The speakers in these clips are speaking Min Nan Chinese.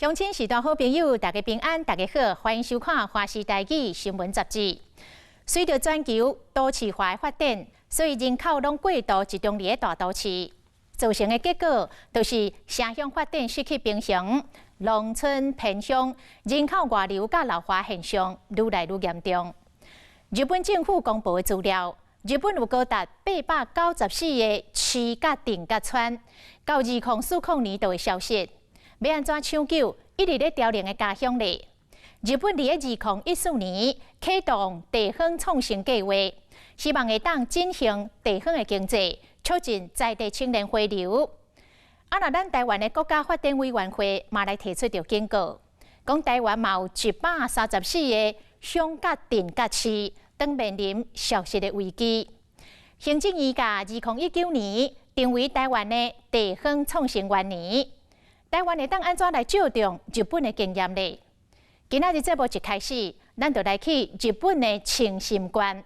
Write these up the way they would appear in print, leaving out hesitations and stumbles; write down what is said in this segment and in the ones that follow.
鄉親序大好朋友，大家平安，大家好，歡迎收看《華視台語新聞雜誌》。隨著全球都市化的發展，所以人口攏過度集中佇咧大都市，造成的結果就是城鄉發展失去平衡，農村偏鄉人口外流佮老化現象愈來愈嚴重。日本政府公布的資料，日本有高達894個市佮鎮佮村，到2040年就會消失。欲按怎搶救一直咧凋零的家鄉咧？日本佇咧2014年啟動地方創生計劃，希望會當振興地方的經濟，促進在地青年回流。啊，若咱台灣的國家發展委員會嘛來提出著警告，講台灣嘛有134個鄉佮鎮佮市，當面臨消失的危機。行政院共2019年定為台灣的地方創生元年。台灣會當按怎來借重日本的經驗咧？今仔日節目一開始，咱就來去日本的青森縣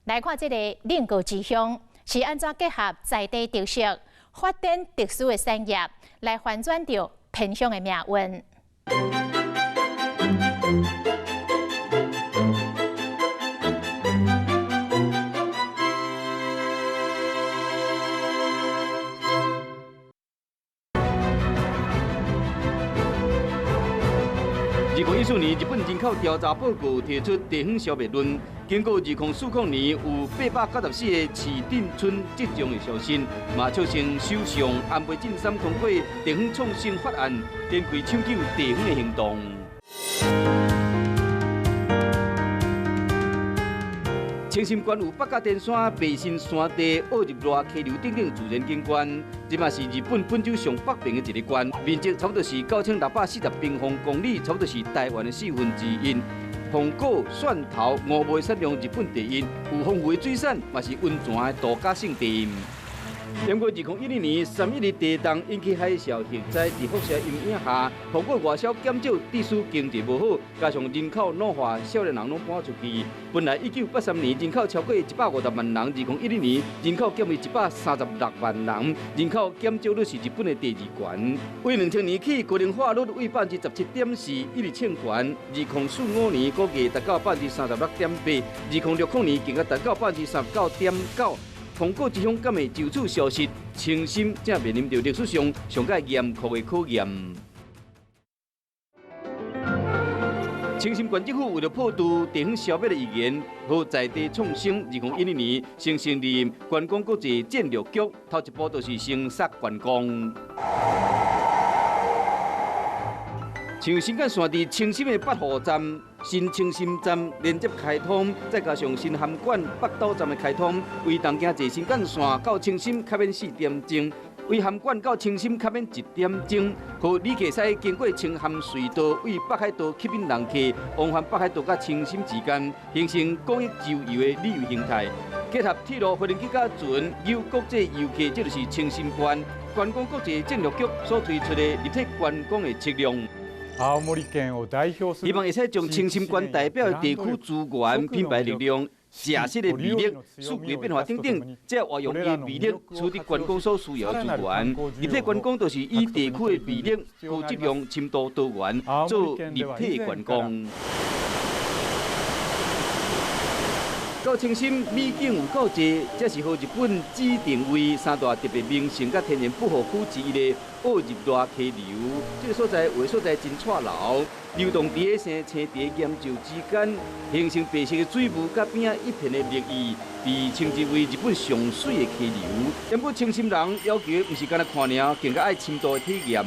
來看這個令歌之鄉是按怎結合在地特色，發展特殊的產業，來翻轉著偏鄉的命運。 2014年，日本人口調查報告提出地方消滅論，經過2040年有894個市鎮村即將會消失，嘛促成首相安倍晉三通過地方創生法案，展開搶救地方的行動。青森縣有北甲天山、白新山地、奧入瀨溪流等等自然景觀，這嘛是日本本州上北邊的一个縣，面積差不多是9640平方公里，差不多是台灣的1/4。紅果、蒜頭、五味產量日本第一，有豐富的水產，嘛是溫泉的度假勝地。不過2012年3.11地動引起海嘯，核災佇輻射陰影下，蘋果外銷減少，致使經濟無好，加上人口老化，少年人攏搬出去。本來1983年人口超過150萬人，2012年人口減為136萬人，人口減少率是日本的第二懸。為2000年起，高齡化率為17.4%一直衝懸。2045年估計達到36.8%，2060年更加達到39.9%。蘋果之鄉敢會就此消失？青森正面臨著歷史上上蓋嚴酷的考驗。青森縣政府為著破除地方消滅的預言和在地創生，2012年先成立觀光國際戰略局，頭一步就是升殺觀光。像新幹線佇青森的北湖站、新青森站連接開通，再加上新函館北斗站的開通，為東京坐新幹線到青森較免4點鐘，為函館到青森較免1點鐘，予旅客使經過青函隧道，為北海道吸引人客，往返北海道佮青森之間，形成廣域周遊的旅遊形態。結合鐵路、飛機佮船，有國際遊客，這就是青森縣觀光國際戰略局所推出的立體觀光的策略。希望會使將青森縣代表的地區資源、品牌力量、食食的魅力、四季變化等等，這活用伊的魅力，取得觀光所需要的資源。立體觀光就是以地區的魅力、高質量、深度多元做立體觀光。到青森美景有夠濟，這是予日本指定為三大特別名勝佮天然保護區之一的奧入瀨溪流。這個所在有的所在真掣流，流動佇咧生青池岩石之間，形成白色的水霧，佮邊仔一片的綠意，被稱之為日本上媠的溪流。不過青森人要求毋是干焦看爾，更加愛深度的體驗。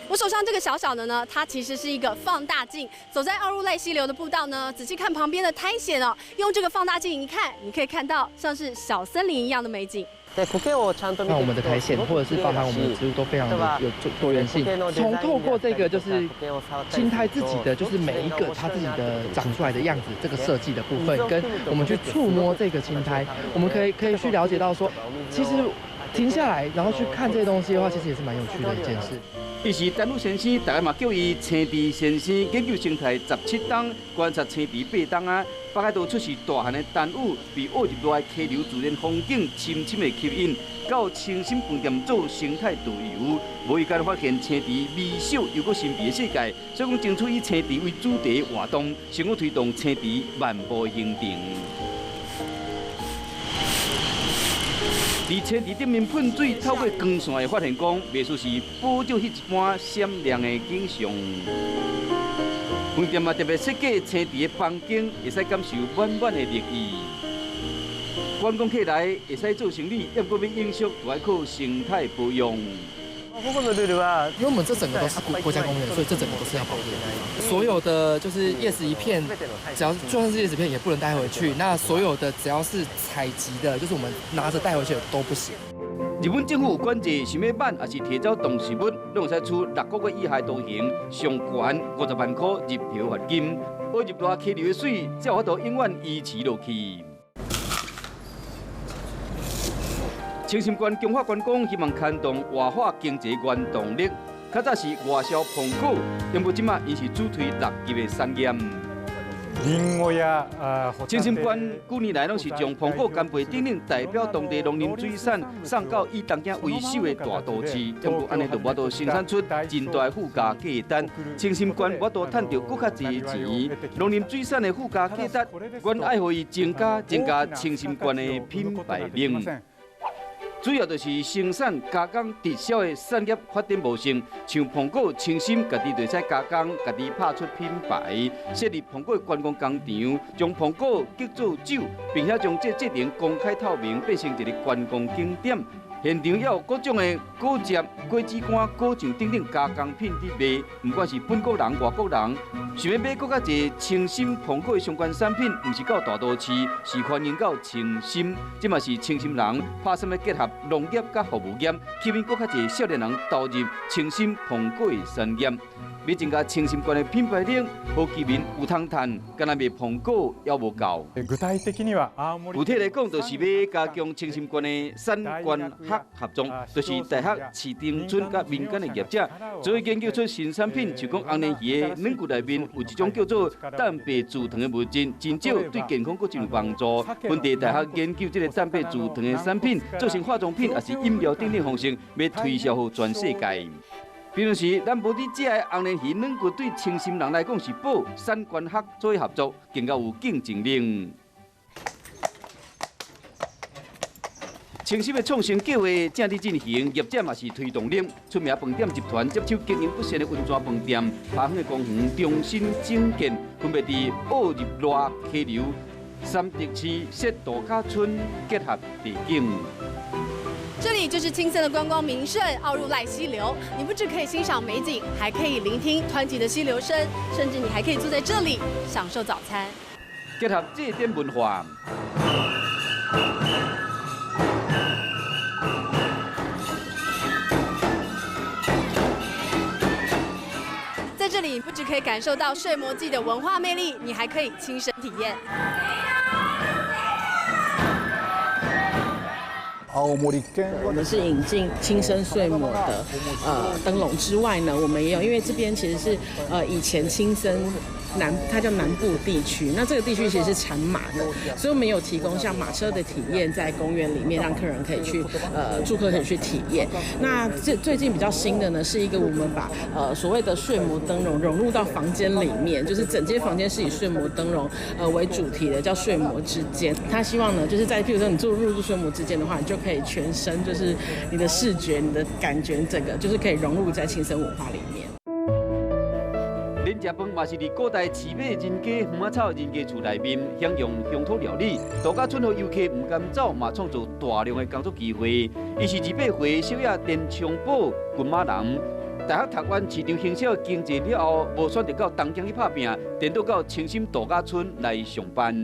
我手上這個小小的呢，它其實是一個放大鏡。走在奧入瀨溪流的步道呢，仔細看旁邊的苔蘚哦，用這個放大鏡一看，你可以看到像是小森林一樣的美景。那我們的苔蘚，或者是包含我們的植物，都非常的有多元性。從透過這個就是青苔自己的，就是每一個它自己的長出來的樣子，這個設計的部分，跟我們去觸摸這個青苔，我們可以去了解到說，其實。停下來，然後去看這些東西的話，其實也是蠻有趣的一件事。伊是丹羽先生，大家嘛叫伊青池先生，研究生態17冬，觀察青池8冬啊。北海道出世大漢的丹羽，被奧入瀨溪流自然風景深深的吸引，到青森飯店做生態導遊，無意間發現青池微小又閣神秘的世界，所以講爭取以青池為主題活動，成功推動青池漫步行程。佇青池頂面噴水，透過光線會發現講，袂輸是寶石彼一般閃亮的景象。飯店嘛特別設計青池的房間，會使感受滿滿的綠意。觀光客來會使做生理，抑閣欲飲食，都愛靠生態保養。因為我們這整個都是國家公園，所以這整個都是要保護的。所有的就是葉子一片，只要就算是葉子片也不能帶回去。那所有的只要是採集的，就是我們拿着帶回去的都不行。日本政府有管制，想欲挽抑是提走動植物，攏會使處6個月以下徒刑，上懸50萬箍入票罰金。挖入大溪流的水，才有法度永遠維持落去。青森縣強化觀光，希望牽動活化經濟原動力。較早是外銷蘋果，不過這馬𪜶是主推六級的產業。青森縣幾年來攏是將蘋果、干貝等等代表當地農林水產送到以東京為首的大都市，不過按呢就無法度生產出真大的附加價值。青森縣無法度趁著閣較濟的錢，農林水產的附加價值，阮愛予伊增加，增加青森縣的品牌力。主要就是生產、加工、直銷的產業發展模式，像蘋果、青森，家己就會使加工，家己拍出品牌，設立蘋果觀光工廠，將蘋果結做酒，並且將這製程公開透明，變成一个觀光景點。現場也有各種的果汁、果子乾、果醬等等加工品佇賣，不管是本國人、外國人，想欲買閣較濟青森蘋果的相關產品，毋是到大都市，是歡迎到青森。這嘛是青森人拍算欲結合農業佮服務業，吸引閣較濟少年人投入青森蘋果的產業，欲增加青森縣的品牌力，予居民有通趁，干焦賣蘋果猶無夠。具體來講，就是欲加強青森縣的產官學合作，就是大學、市町村佮民間的業者，做研究出新產品，就講紅鯰魚的軟骨內面有一種叫做蛋白聚糖的物質，真少對健康閣真有幫助。本地大學研究這个蛋白聚糖的產品，做成化妝品抑是飲料等等方式，欲推銷予全世界。平常時，咱無佇食的紅鯰魚軟骨，對青森人來講是寶，產官學做合作，更加有競爭力。青森的創新計劃正佇進行，業者嘛是推動力。出名飯店集團接手經營不善的溫泉飯店，拍遠的公園重新整建，分別佇奧入瀨溪流、三德市設度假村結合地景。這裡就是青森的觀光名勝奧入瀨溪流。你不只可以欣賞美景，還可以聆聽湍急的溪流聲，甚至你還可以坐在這裡享受早餐。結合這點文化。在這裡，不只可以感受到睡魔祭的文化魅力，你還可以親身體驗。我們是引進青森睡魔的燈籠之外呢，我們也有，因為這邊其實是以前青森南，它叫南部地區，那這個地區其實是產馬的，所以我們有提供像馬車的體驗，在公園裡面讓客人可以去住客可以去體驗。那這最近比較新的呢，是一個我們把所謂的睡魔燈籠融入到房間裡面，就是整間房間是以睡魔燈籠為主題的，叫睡魔之間。他希望呢，就是在譬如說你住入住睡魔之間的話，你就可以全身就是你的視覺、你的感覺，整個就是可以融入在青森文化裡面。恁食飯嘛是佇古代飼馬人家、園仔草人家厝內面享用鄉土料理。度假村予遊客毋甘走，嘛創造大量的工作機會。伊是28歲小野田昌寶，群馬人。大學讀完市場行銷經濟了後，無選擇到東京去拍拚，顛倒到青森度假村來上班。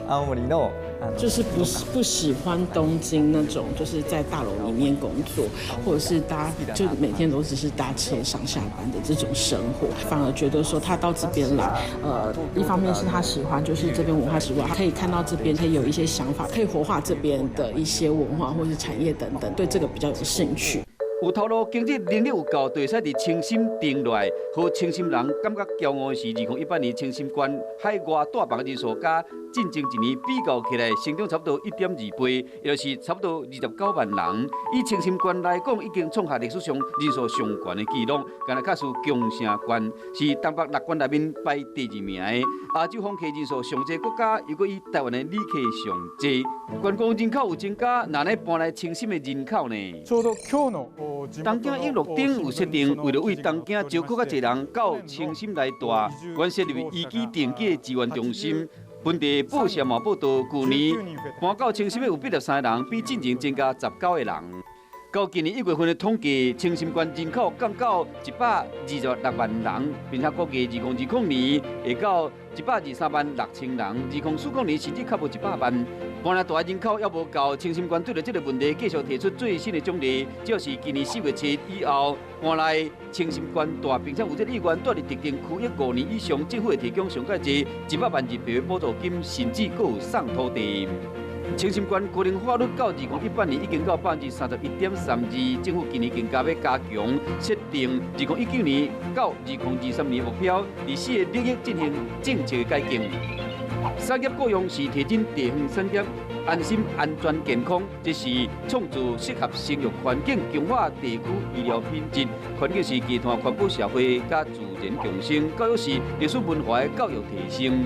青森の。就是不喜歡東京那種，就是在大樓裡面工作，或者是搭就每天都只是搭車上下班的這種生活，反而覺得說他到這邊來，一方面是他喜歡就是這邊文化之外，可以看到這邊可以有一些想法，可以活化這邊的一些文化或是產業等等，對這個比較有興趣。有頭路經濟能力有夠，就會使佇青森定落來，予青森人感覺驕傲的是，2018年青森縣海外帶房人數佮進前一年比較起來，成長差不多1.2倍，也就是差不多29萬人。以青森縣來講，已經創下歷史上人數上懸的紀錄。敢若較輸宮城縣，是東北六縣內面排第二名的。亞洲訪客人數上濟國家，猶閣以台灣的旅客上濟。觀光人口有增加，那咧搬來青森的人口呢？東京永樂町有設定，為著對東京招閣較濟人到青森來蹛，懸設立移居定居的資源中心。本地報社嘛報道，舊年搬到青森的有83個人，比進前增加19個人。到今年1月份的統計，青森縣人口降到126萬人，並且估計2020年會到123萬6千人，2040年甚至較無100萬。搬來蹛人口猶無夠，青森縣對著這个問題繼續提出最新的獎勵，就是今年4月7日以後搬來青森縣蹛，並且有這個意願蹛佇特定區域5年以上，政府會提供上蓋濟100萬日幣的補助金，甚至閣有送土地。青森縣高齡化率到2018年已經到31.32%，政府今年更加欲加強設定2019年到2023年目標，佇四个領域進行政策改革。產業雇傭是提振地方產業安心、安全、健康，這是創造適合生育環境、強化地區醫療品質。環境是低碳環保社會佮自然共生，教育是歷史文化的教育提升。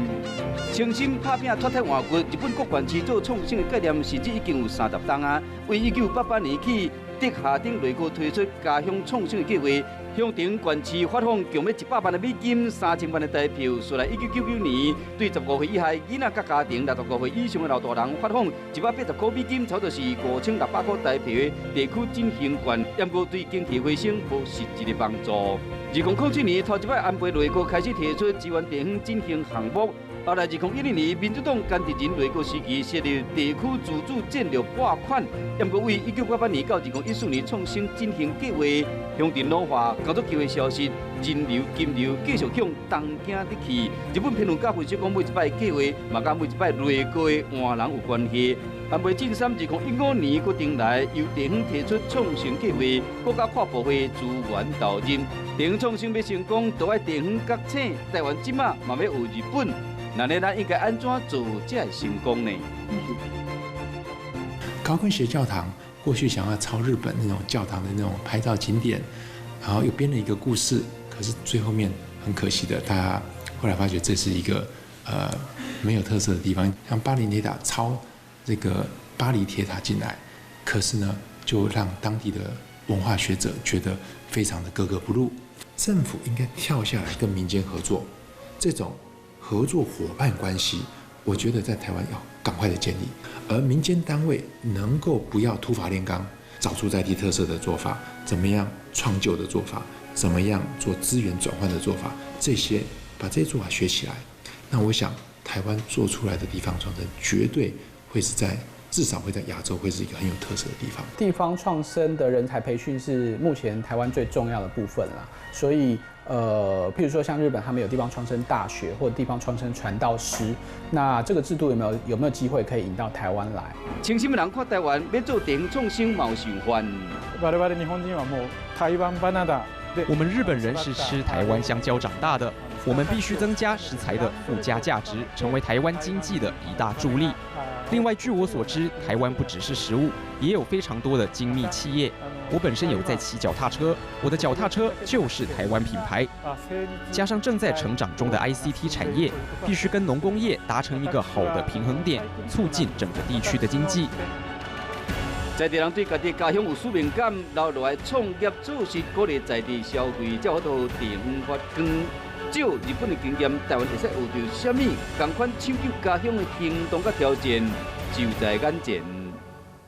青森拍拚脫胎換骨，日本各縣市做創生的概念，甚至已經有30冬啊。為1988年起，竹下登內閣推出家鄉創生的計劃，鄉鎮縣市發放共欲100萬的美金、3000萬的台票。後來1999年，對15歲以下囡仔佮家庭、65歲以上的老大人發放180塊美金，差不多是5600塊台幣的地區振興券，毋過對經濟回升無實質的幫助。2007年，頭一擺安倍內閣開始提出支援地方振興項目。後來，2010年，民主黨菅直人內閣時期設立地區自主戰略撥款，毋過為1988年到2014年創生振興計劃，鄉鎮老化、工作機會消失、人流、金流繼續向東京撤去。日本評論家分析講，每一擺計劃嘛，佮每一擺內閣的換人有關係。安倍晉三2015年決定來由地方提出創生計劃，閣佮跨部會資源投入。地方創生欲成功，就愛地方覺醒。台灣這馬嘛欲學日本。那呢，咱應該按怎做才會成功呢？高跟鞋教堂過去想要抄日本那種教堂的那種拍照景點，然後又編了一個故事，可是最後面很可惜的，大家後來發覺這是一個沒有特色的地方。像巴黎鐵塔抄這個巴黎鐵塔進來，可是呢，就讓當地的文化學者覺得非常的格格不入。政府應該跳下來跟民間合作，這種合作夥伴關係，我覺得在台灣要趕快的建立，而民間單位能夠不要土法煉鋼，找出在地特色的做法，怎麼樣創舊的做法，怎麼樣做資源轉換的做法，這些把這些做法學起來，那我想台灣做出來的地方創生絕對會是在至少會在亞洲會是一個很有特色的地方。地方創生的人才培訓是目前台灣最重要的部分啦，所以，譬如說像日本，他們有地方創生大學或者地方創生傳道師，那這個制度有沒有機會可以引到台灣來？青森人看台灣欲做地方創生嘛有想法。我々日本人はもう台灣バナナ。我們日本人是吃台灣香蕉長大的，我們必須增加食材的附加價值，成為台灣經濟的一大助力。另外，據我所知，台灣不只是食物，也有非常多的精密企業。我本身有在騎腳踏車，我的腳踏車就是台灣品牌。加上正在成長中的 ICT 產業，必須跟農工業達成一個好的平衡點，促進整個地區的經濟。在地人對家己家鄉有使命感，留落來創業做事，鼓勵在地消費，才有法度地方發光。照日本的經驗，台灣會使學著啥物仝款搶救家鄉的行動佮挑戰，就在眼前。